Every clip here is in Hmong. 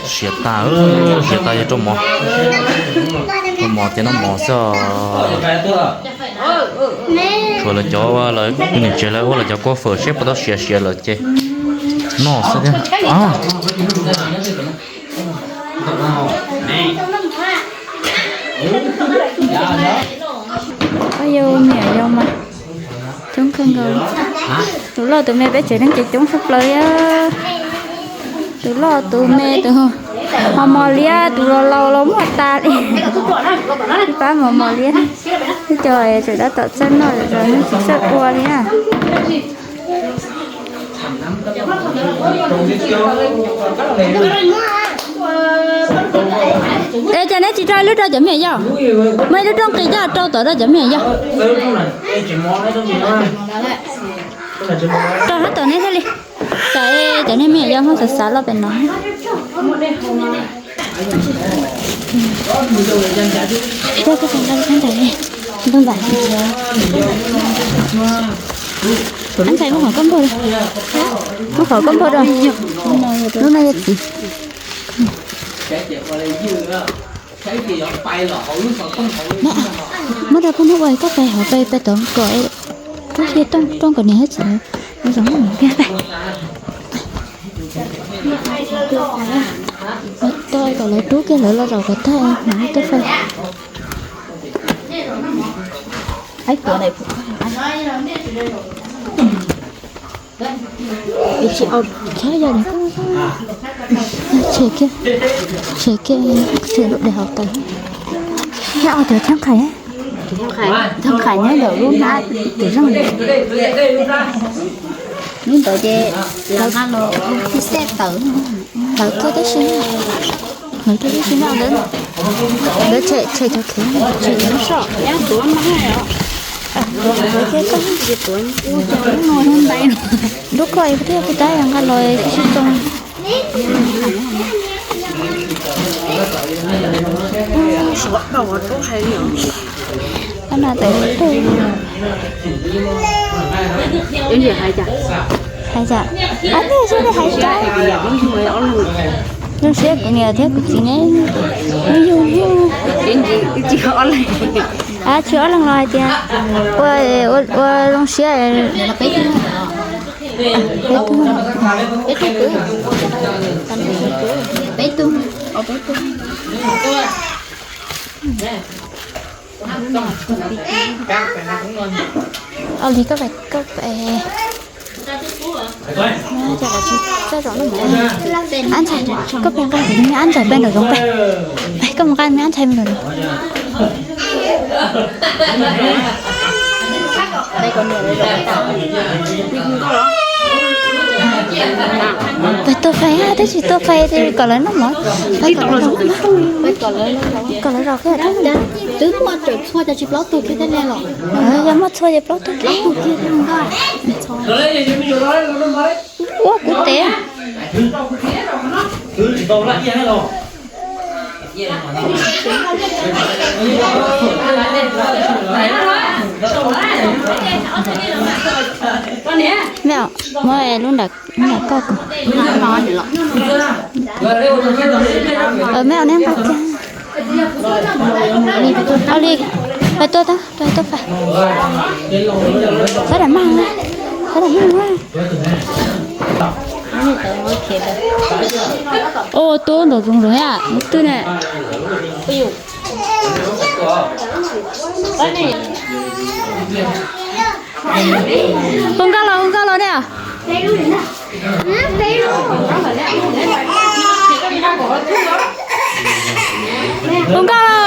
Siav tas, siav tas yog rau mov. Rau mov ces noj mov xwb. Tshuav lawv cov, lawv tus niam tsev lawv ua lawv cov kua fawm seb puas tau siav siav lawm ces noj xwb thiab. Yus me nyuam yaus mas coob kawg nkaus. Tus loj tus me peb tsev neeg ces coob tshaj plaws li. Tus loj tus me tus mos mos liab, tus laus laus los muaj tas li. Ib pab mos mos liab. Ib co tseem tab tom txawj noj, tsis txawj ua li na. Es cas neb tsis rau ib lub rau cov me nyuam yaus? Muaj ib lub rooj qis coj rau tom rau cov me nyuam yaus. Rau hab tom neb thiaj li. Tom, cov niag me nyuam yaus muab xav xav los pem no. Ab ntxhais, muab qhov koj npog rau. Muab qhov koj npog rau. Lub no yog txiv. Muab rau poj hnub ua koj pais hauv pais pais tom kom rub kiag rooj kom niam hab txiv zoo mus kiag pais. Ua tau kom lawv rub kiag lawv los zaum kom tag mam muab tuaj fais. Tshem kiag, tshem kiag, tshem lub daim hauv tawm. Nyob ua tias thab qhais, thab qhais nyob ntawm lub hnab tim zooj. Lub ntawd ces lawv nqa los xij xej tawm, tawm kiag tib si, tawm kiag tib si nyob ntawd. Lawv tshem, tshem cov khev, tshem cov soj, lawv kiag koj, lub koj thiab kuv tab nqa los sib sib too. Ab na tawm tug. Hais cas? Ab, nej seb nej hais cas? Zoo siab kuv niam thiab kuv txiv ne. Yug yug. Ab, tsis ob leeg los hais tias ua, ua zoo siab. Peb tug, peb tug, peb tug. Ua li koj, koj, ab ntxhais, koj peb nqa me ab ntxhais peb nraum zoov peb, koj mus nqa me ab ntxhais me nraum zoov. Peb tuaj fais, twb tsis tuaj fais kom lawv noj mov, fais kom lawv, kom lawv zaum kiag. Twb muaj tawm txhua cas tsis plaub tug kiag thiab ne los? Yog muaj txhua ces plaub tug kiag. Ua kuv tes. Me, muab lub nram, lub nram koj. Me, neb nqa kiag. Ua li, pais tuaj tab, pais tuaj pais. Xab dam mag, xab dam mag. Ua tuaj nraum zoov zoov a, twg ne? Hu nkauj los, hu nkauj los ne. Hu nkauj los.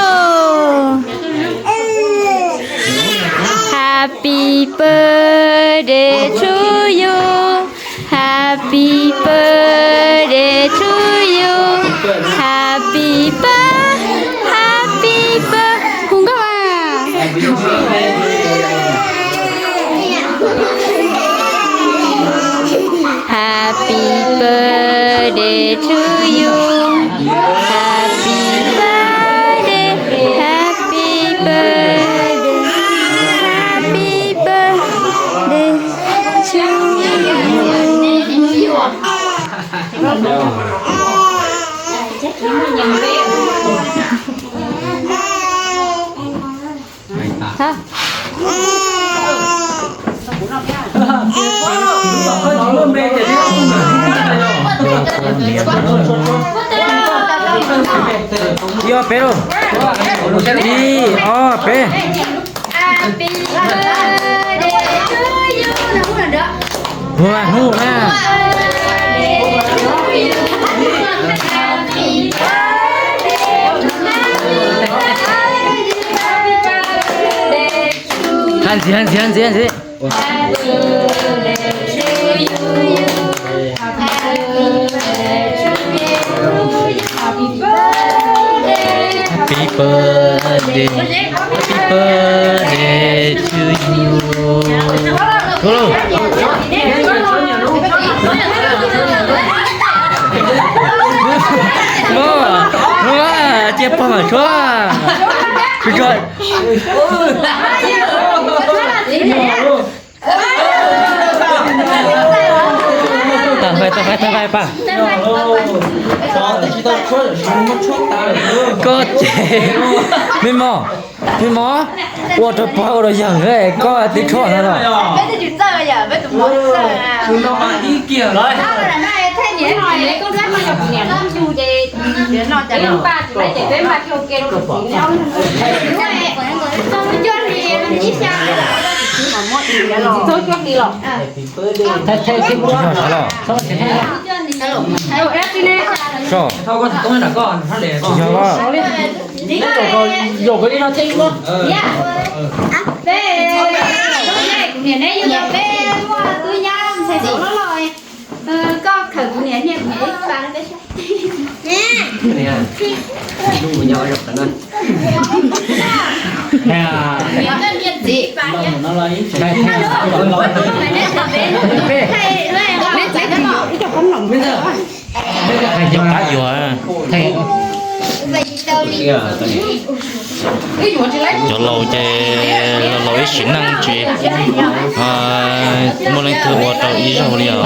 Happy birthday to you. Happy birthday to you. Happy bir, happy bir, hu nkauj a. Happy birthday to you. Happy birthday, happy birthday, happy birthday to you. Hả? Ib ob peb lauj. Ib ob peb. Hu hnub na. Hab ntxiv, hab ntxiv, hab ntxiv, hab ntxiv. Happy birthday, happy birthday to you. Ua lauj. Ua, ua, cia pog mam tshuab. Tshuab, tshuab. Tag hais, tag hais, tag hais, pab. Koj ces, me mos, me mos, ua rau pog ua rau yawg, koj twb tshuab no los. Tsis yog los. Koj khawm kuv niam, niam ib pa no peb saib. Cov qab yuav. Cov laus ces laus ib sim neej tsis muaj leej twg ua tau ib zaug li os.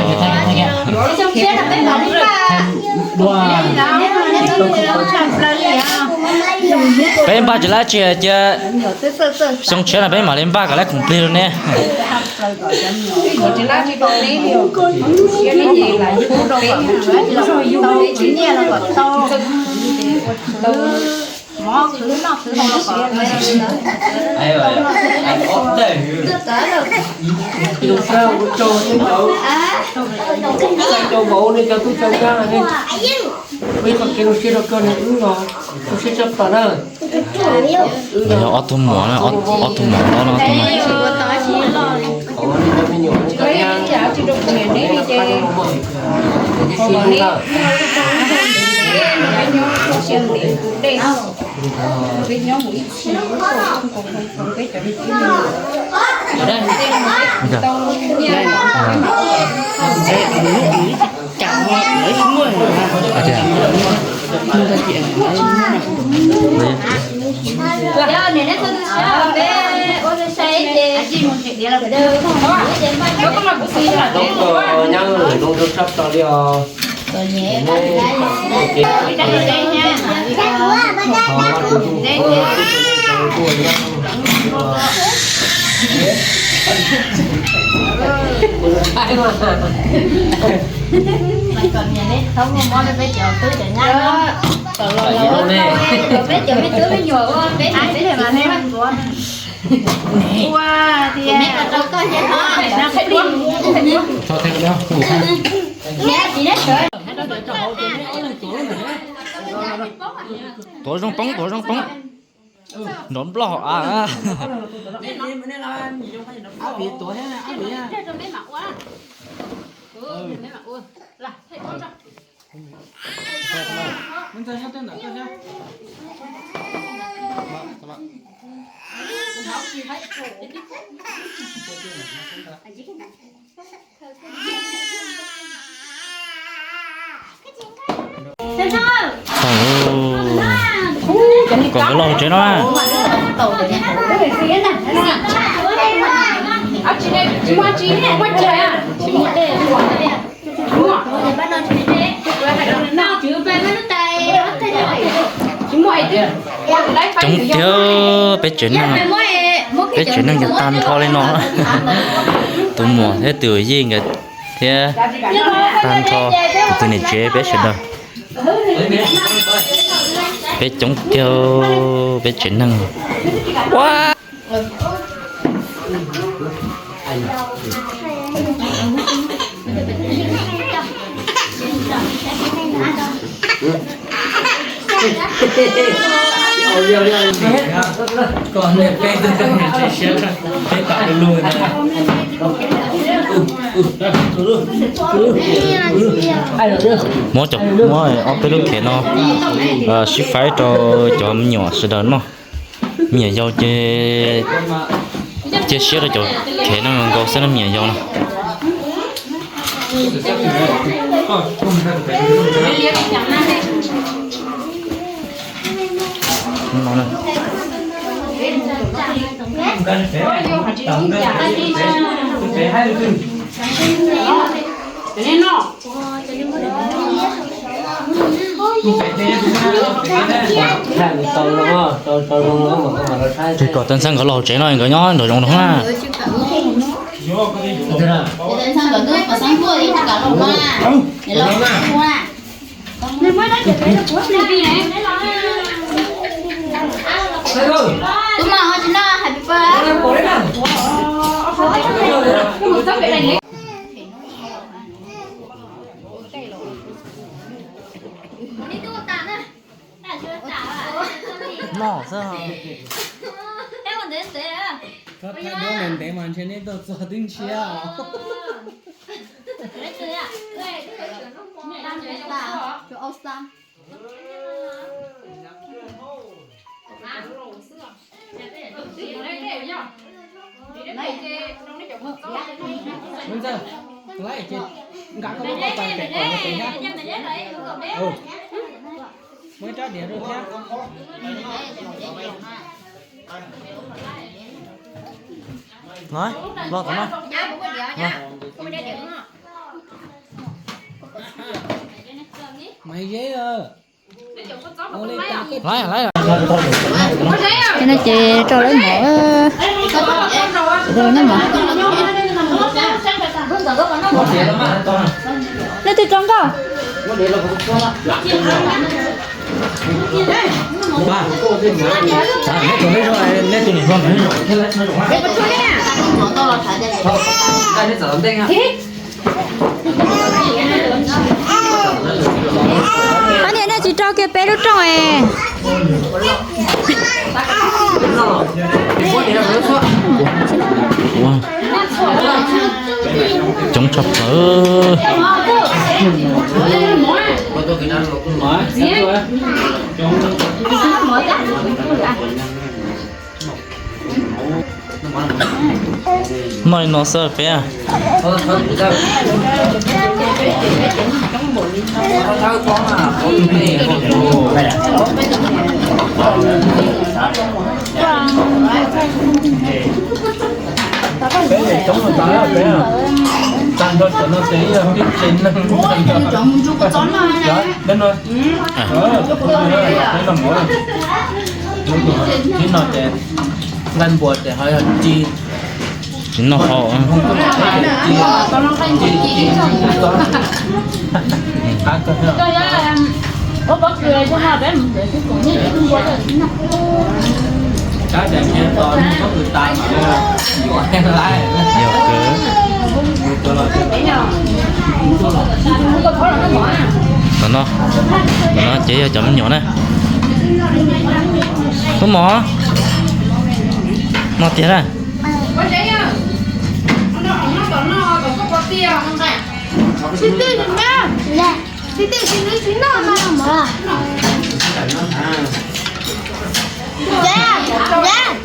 Peb npaj tsis lab tsi cia xyoo tshiab no peb mam li npaj kom lab khoom plig rau neb. Tus sab ua rau nej cov, ua rau vauv nej cov tub cov nkauj ne, peb qhov kev zoo siab rau koj ne, wb los zoo siab tshaj plaws na. Yog ob tug muam, ob tug muam hlob no, ob tug no. Txhob txhob nyab, zoo rau tshaj plaws li os. Peb cov me tub me nyuam ua peb, peb Tuav zoo poob, tuav zoo poob. Nrov nploj a. Koom nkawd los tsev no na. Coob tiag, peb tsev neeg, peb tsev neeg ces tag nrho li no. Tus muam thiab tus yij nkawd thiab tag nrho, tus niam tsev peb sawv daws. Peb coob tiag, peb tsev neeg. Ua Muab cov, muab ob peb lub khev no sib faib rau cov me nyuam sawv daws noj. Me nyuam yaus ces cia siab rau cov khev no nkaus xwb na, me nyuam yaus no. Ces kom Tawj Ntxhais nkawd los hauv tsev no nkawd nyob nraum zoov no na. Noj xwb. Koj thaij duab ntev ntev mas ntshe neb tuaj txog twb ntshiab os. Ntxawg, laib ces nqa koj lub paj tais pem kom lawv pem thiab. Muaj ib rab diav rau thiab. Los, los tom no. Maiv Zeb, no ces rau lawv mov. Nej twg rau nkauj? Ab, niam, nej tsis rau kiag peb lub rooj es. Coob tshaj plaws. Noj li no xwb peb. Peb coob tas peb, tag nrho cov no ces ib yog tib tsev neeg. Tib no ces nqaij npua ces ho yog ci, tsis noj hau. Yog kawg. Tom no, tom no ces yog cov me nyuam na. Tub mov, no tiag na.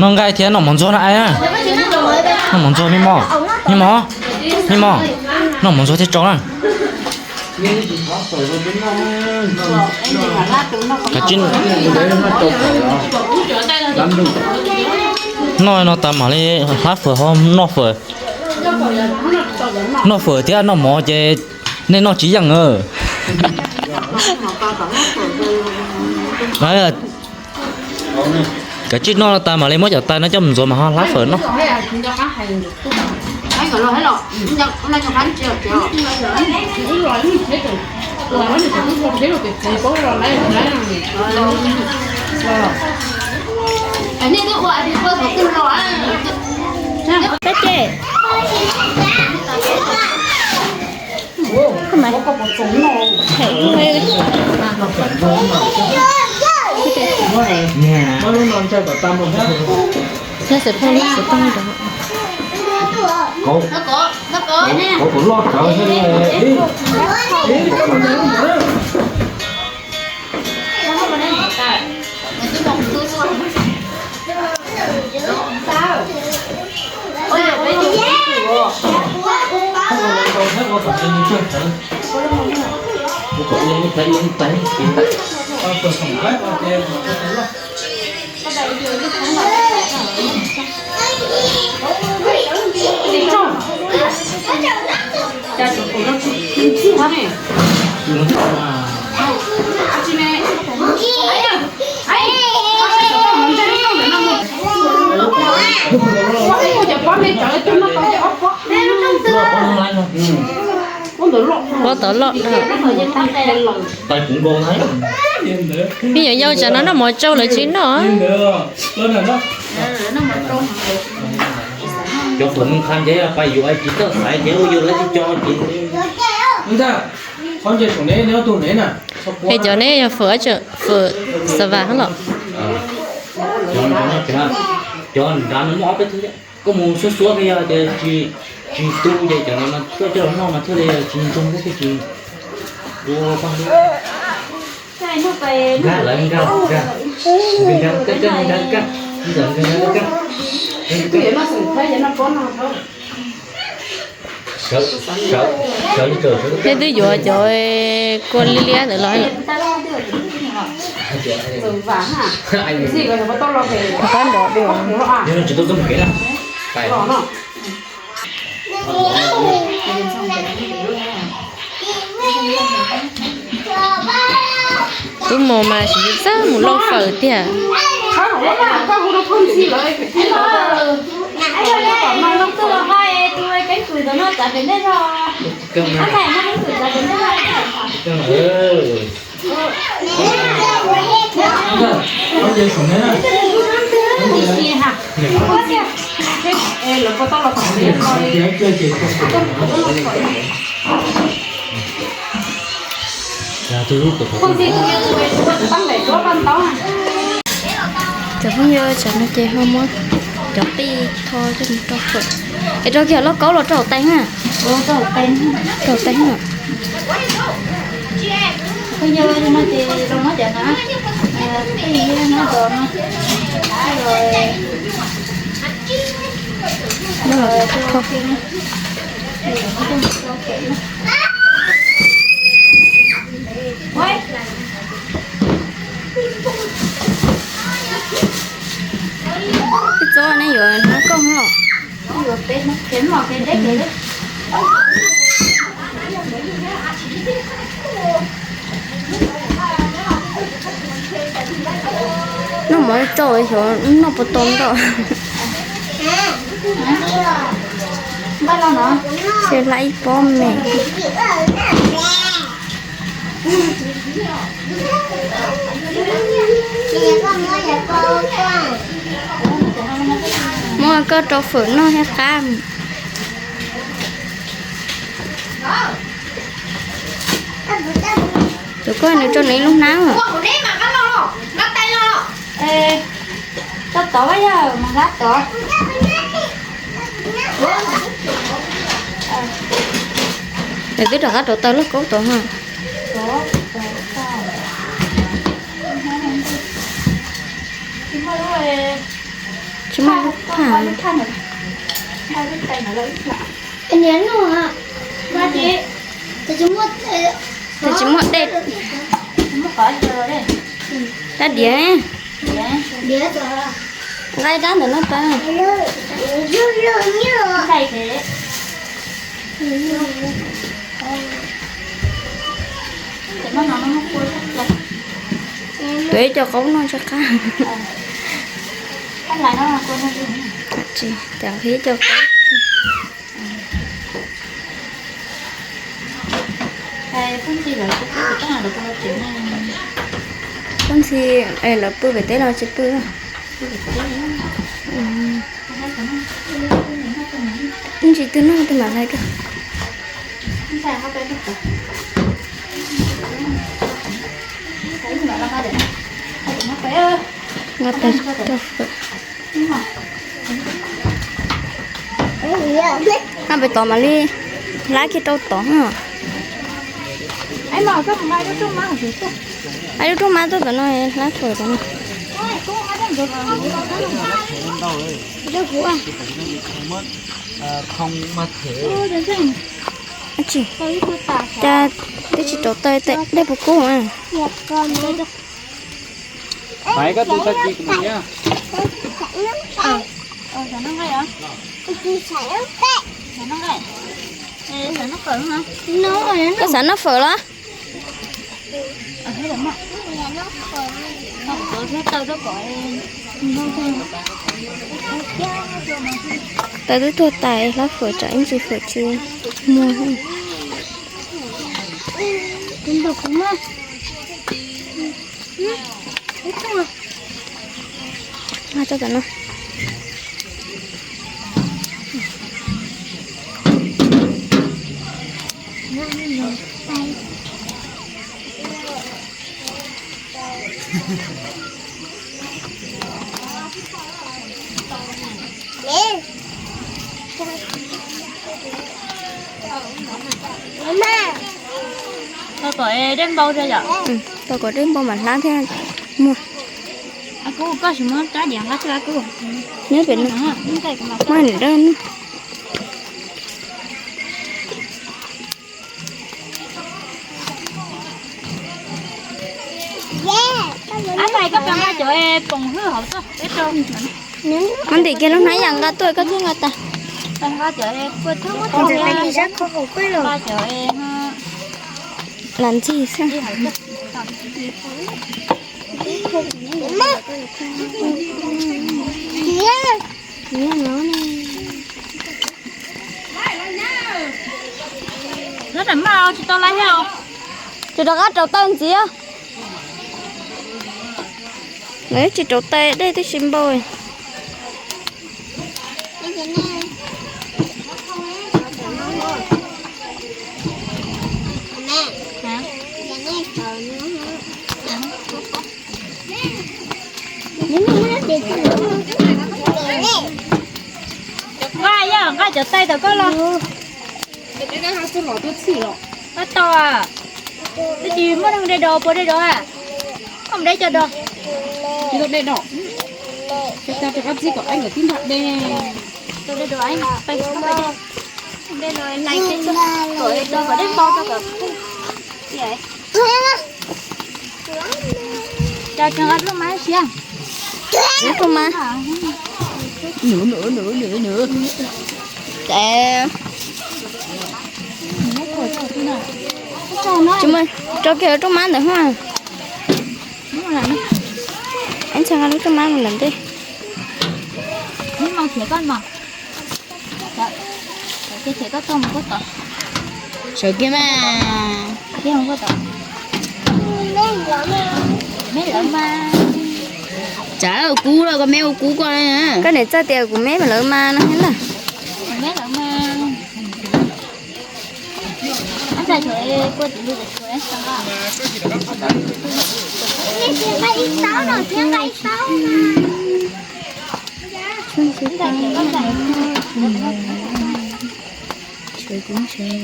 Noj nqaij thiab noj mov ntxuag na. Noj mov ntxuag me mos, me mos, me mos, noj mov ntxuag thiaj tsau na. Noj no tas mam li hlab fawm ho noj fawm. Noj fawm thiab noj mov ces nej noj tsis yeej. Noj Kav tsij noj tas mam li muab cov tais no coj mus ntxuav mas ho hlab fawm noj. Pob tau loj. Peb nyuam yaus tsam no noj mov tsau lawv tsis noj. Cov fawm Moos Khas ces pais yuav tsis txawj xaiv ces ua yus lawv tsis cog ces. Es cov neb yog fawm, fawm xav vas los? Cov nrad no muaj ob peb tug, koj mus xuab xuab yog tias tsis tu ces cov no koj coj los noj mas thiaj li tsis ntsoog thiab thiaj tsis ua paj hlwb. Nkag lawv nkag, nkag, nkag, nkag, nkag, nkag, nkag. Peb twb yuav cov kua liab liab ntawd los. Qab nrov dua. Tub Mus mas tsis txawj mus lauj fawm tiag. Cov phooj ywg, tsam no ces ho muab cov qij tho coj mus rau fawm. Es rau kiag lauj kaub los rau hauv tais na? Rau hauv tais na. Ib txob nej yuav hnab koj los? Noj mov tsau xyov noj puas tau nroj. Xyov hlab ib pob me. Muab koj rau fawm noj thiab qab. Tus koj nws rau nws ib lub hnab. Nws twb rov qab rauv taws lauj kaub tod na. Tsis muaj lub phaj. Tus tsis muaj dej. Rab diav. Nqa rab ntawm no pab. Tuav ib co qaub noj tsaj qab. Tsis, tam qhib cov qab. Koj ntxhi, lawv pw pem teb los tsis pw? Ib ntsis twg noj tus mam hlais koj. Nqa tais tuaj fawm. Nqa pem tod mam li hlab kiag rau tod. Hlais lub rooj mab tuaj tom no, hlab fawm tom no. Cas twb tsis rauv taws, dej puas kub? Koj xav noj fawm los? Taws twb tuag tas, hlab fawm tsam ib ntsis fawm tsis muag. Tau kom dej npau, tau kom dej npau mam hlab thiaj muag. Koj sim muab rab diav nqa tuaj kuv. Nyob pem no, muab niam dab. Ab, koj pab nqa cov poom hwj hauv txoj peb rau. Muab ntim kiag lub hnab yam nqa tuaj koj thiaj nqa tas. Nqa cov lam ntxig xwb. Tsis rov qab rauv taws ntxiv. Nws tsis rauv taws, dej twb tsis npau. Nqa, yog nqa cov taws tom koj los. Tab tom, twb tsis muaj neeg de dos, puas de dos a? Koj mus de cov dos. Tsis tau de dos. Rau qab txib kom aib nkawd tib nrag de. Tau de dos, aib, de los hlais kom, kom dej npau rau kom. Cas tseem nqa rooj mab siab. Rooj mab. Nws, nws, nws, nws, nws. Ces tsis muaj, rau kiag rooj mab ntawm huaj. Ib ntxhais nqa lub rooj mab mus lawm ntej. Sawv kiag mas. Tsav ua kub los koj, me ua kub koj. Koj niam txawj tias kuv me lawv mas no thiab na.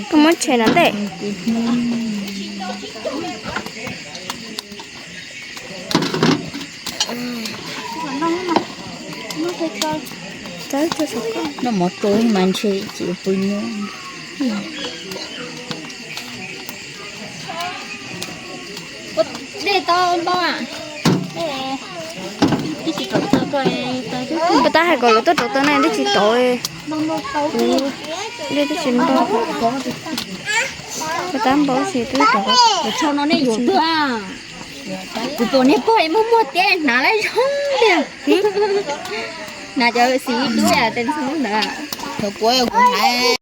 Koj muab tshem no ntej. Noj mov rau mas ntshe tsis pw nyob. Dej tau npau a? Koj tab hais kom lawv tuaj rauv taws na, dej tsis rauv. Dej twb tsis npau. Koj tab npau tsis twb rauv. Tsho no nej yuav twg a? Kuv pom niag pog es muag muag tiab hnav lawm zoo tiag. Hnav cov xim dub tej ntxhoo ntawd.